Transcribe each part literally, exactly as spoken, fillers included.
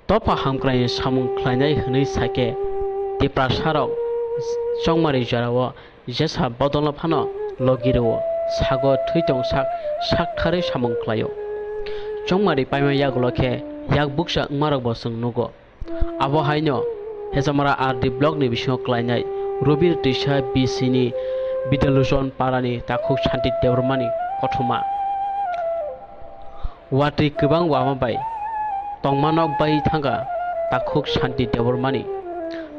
Dopha hamkraini samung khlainai hwnwi sakhe, Tiprasarok Chongmari jorao jesa bodolno phano logi rwo, sago thwi tong sak, sak tharwi samung khlaio. Chongmari paima yagulo khe yak bukcha wngmarokbo chwng nugo. Abo haino Hejamara R D block ni bisingo klainai Rubir Twisa B C ni Bidyaluchon parani takhuk Santi Debbarmani kothoma. Watwi kwbang wama bai tongma nok bai thangkha takhuk Santi Debbarmani.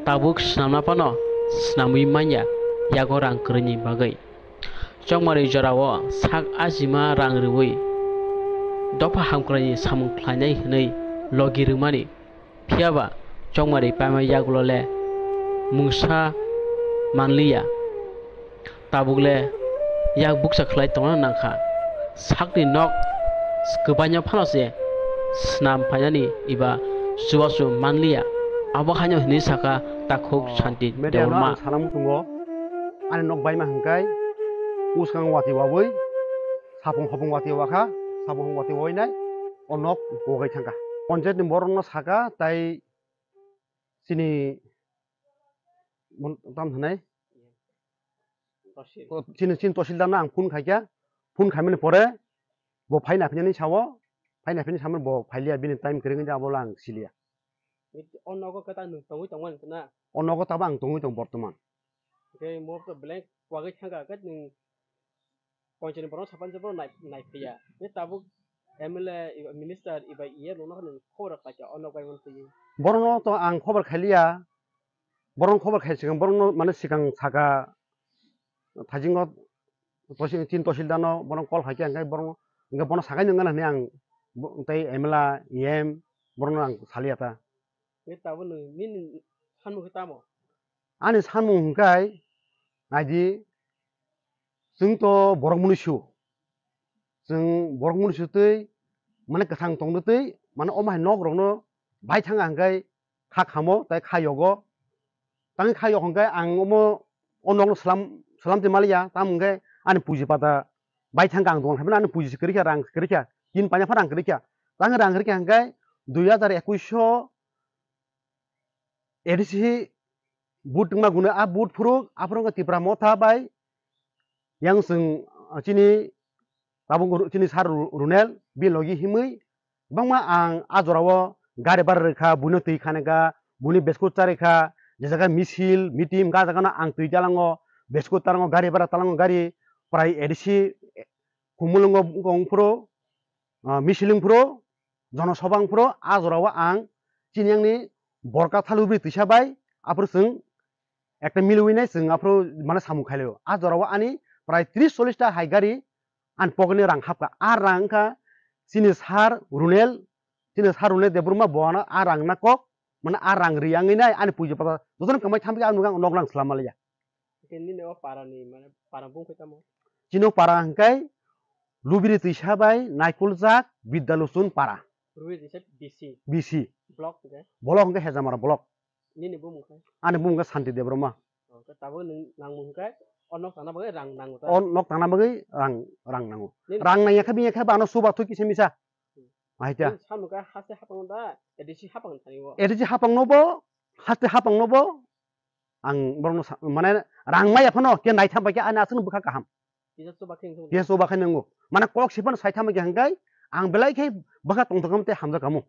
Tabuk swnamna phano swnamwi manya yago rang kwrwini bagwi. Chongmari jorao sak ajima rang rwui dopha hamkraini samung khlainai hwnwi logi rwmani. Phiya ba Chongmari paima yagulo le mungsa manliya. Tabuk le yak bukcha khlai tongna nangkha. Sakni nok kwbaino phano se swnam phainani eba chubachu manliya. Abo haino hwnwi sakha takhuk Santi Media no Debbarma. Ang sana muchungo, ani nok baima hwnkhai, uskang watwi wabwi, sapung hopung watwi wakha, sapung hopung watwi wainai, o nok pogai thangkha. Panchayat ni borok no saka, tai chini mon-, tam hwnai. Tosil. O, chini, chini tosildarno ang phone khaikha, phone khaimani pore bo phaina phinani sao, phaina phini samani bo phailiya, bini time kwrwngwi abo ang siliya. O nogo kwtal nwng tongwi tongmani na? O nogo tabo ang tongwi tong bortoman. Hwnkhe mo to blank wagwi thangkha, khe nwng Panchayat ni borok sapan se borok nai, nai phiya. Ni tabuk M L A, eba minister, eba E M rokno khobor rok paikha, o nok bai mantwi. Borokno to ang khobor khailiya. Borokno khobor khai sikang, borokno mane sikang saka thaijingo tosi-, chini tosildarno borokno call khaikha, hwnkhe borokno, hwnkhe bono sakai nung gana hinwi ang bo-, tei M L A, E M borokno ang saliya ta. Ni tabuk nwng nini sanmung khe tamo? Ani sanmung hwnkhe, naidi, chwng to borok mwnwi su. Chwng borok mwnwi su twi, mane kwthang tongno twi, mane omo hai nok rokno bai thanga hwnkhe kha khamo, tai kha yogo. Tangwi kha yok hwnkhe ang omo o nokno swlam, swlam twi maliya, tamo hwnkhe ani puji pata bai thangkha ang dogan khaimani, ani puji se kwrwikha, rang se kwrwikha, tin paina phano rang kwrwikha. Tangwi rang kwrwikha hwnkhe dui hazar ekush o A D C vote wngma gwnwi, a vote phuru, aphuru wngkha Tipra Motha bai yang chwng, ah, chini tabuk ru-, chini sir Ru-, Runel, bini logi himwi kwbangma ang a jorao gari bara rwkha, buino twi khanakha, buini beskut charikha, je jaga misil, meeting, ga jagano ang twi talango, beskut talango, gari bara talango, gari prai A D C Khumulwngo wngphuru, ah, misil wngphuru, jonosabha wngphuru, a jorao ang chini yangni borka thalubri twisa bai, aphuru chwng ekta milwinai chwng aphuru mane samung khailio. A jorao ani prai tris chollish ta hai gari ani pocket ni rang hapkha. A rang wngkha chini sir Runel, chini sir Runel Debbarma bo ano a rang na kok, mane a rang ri yangwi nai ani puijo pata jotono kwmai thamkhe ang nukha ang nok lang swlam maliya. Hwnkhe nini o para ni mane para bung khe tamo? Chini o para hwnkhe Lubiri Twisa bai Naikuljak Bidyaluchon para. Lubiri Twisa B C. B C. Block hwnkhe? Block hwnkhe Hejamara block. Nini bumung khe? Ani bumung khe Santi Debbarma. O, khe tabuk nwng nangmung hwnkhe o nok tangna bagwi rang nango ta? O nok tangna bagwi rang, rang nango. Nini rang nangya khe bini khe ba ano chubathwi kisa misa. Hmm. Ahita. Nini samung khe haste hapang da, A D C hapang thani o? A D C hapang no bo, haste hapang no bo. Ang borokno sa-, mane rang maya phano khe naitham bai khe ani aswkno bwkha kaham. Kisa chuba khe wngthung. Kisa chuba khe nwngo. Mane kok si phano saitham bai khe hwnkhe ang belai khe bwkha tongthok kamo tei hamjak kamo.